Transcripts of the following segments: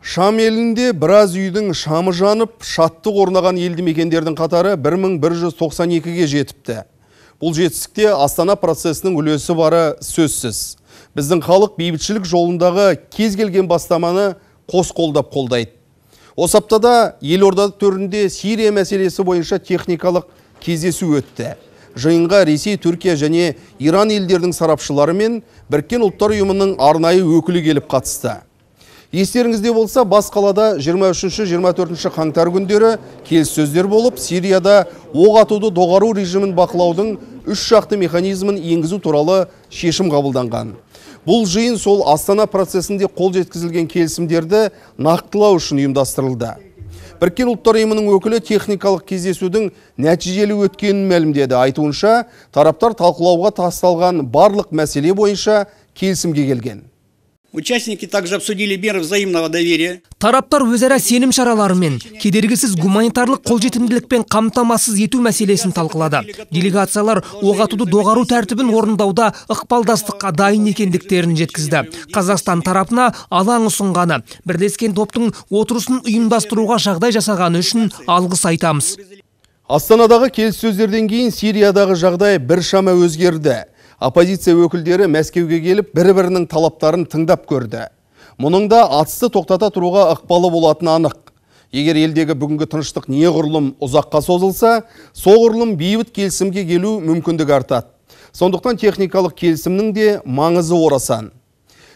Шам елінде біраз үйдің шамы жанып, шаттық орнаған елді мекендердің қатары 1192-ге жетіпті. Бұл жетістікте Астана процесінің үлесі бары сөзсіз. Біздің халық бейбітшілік жолындағы кез келген бастаманы қос қолдап қолдайды. Осы аптада елорда төрінде Сирия мәселесі бойынша техникалық кездесу өтті. Жиынға Ресей, Түркия және Иран елдерінің сарапшылары мен Біріккен Ұлттар Ұйымының арнайы өкілі келіп қатысты. Естеріңізде болса, бас қалада 23-24 қаңтар күндері келіссөздер болып, Сирияда оқ атуды доғару режимін бақылаудың үш жақты механизмін енгізу туралы шешім қабылданған. Бұл жиын сол Астана процесінде қол жеткізілген келісімдерді нақтылау үшін ұйымдастырылды. Біріккен Ұлттар Ұйымының өкілі техникалық кездесудің нәтижелі өткенін мәлімдеді. Айтуынша, тараптар талқылауға тасталған барлық мәселе бойынша келісімге келген. Участники также обсудили меры взаимного доверия. Тараптар өзара сенім шараларымен, кедергісіз гуманитарлық қолжетімділікпен қамтамасыз ету мәселесін талқылады. Делегациялар оқ атуды доғару тәртібін орындауда ықпалдастыққа дайын екендіктерін жеткізді. Қазақстан тарапына алаң ұсынғаны, бірлескен топтың отырысын ұйымдастыруға жағдай жасағаны үшін алғыс айтамыз. Астанадағы келіссөздерден кейін Сириядағы жағдай біршама өзгерді. Оппозиция өкілдері Мәскеуге келіп, бір-бірінің талаптарын тыңдап көрді. Мұның да атысты тоқтата тұруға ықпалы болатыны анық. Егер елдегі бүгінгі тыныштық неғұрлым ұзаққа созылса, соғұрлым бейбіт келісімге келу мүмкіндігі артады. Сондықтан техникалық келісімнің де маңызы орасан.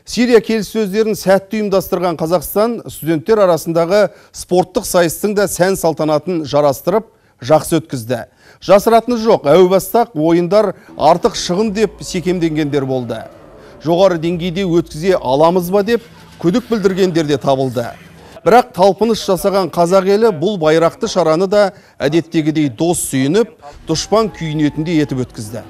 Сирия келіссөздерін сәтті ұйымдастырған Қазақстан студенттер арасындағы спорттық сайыстың да сән салтанатын жарастырып, жақсы өткізді. Жасыратыны жоқ, әу бастақ ойындар артық шығын деп секемденгендер болды. Жоғары деңгейде өткізе аламыз ба деп күдік білдіргендер де табылды. Бірақ талпыныс жасаған қазақ елі бұл байрақты шараны да әдеттегідей дос сүйініп, дұшпан күйінетіндей етіп өткізді.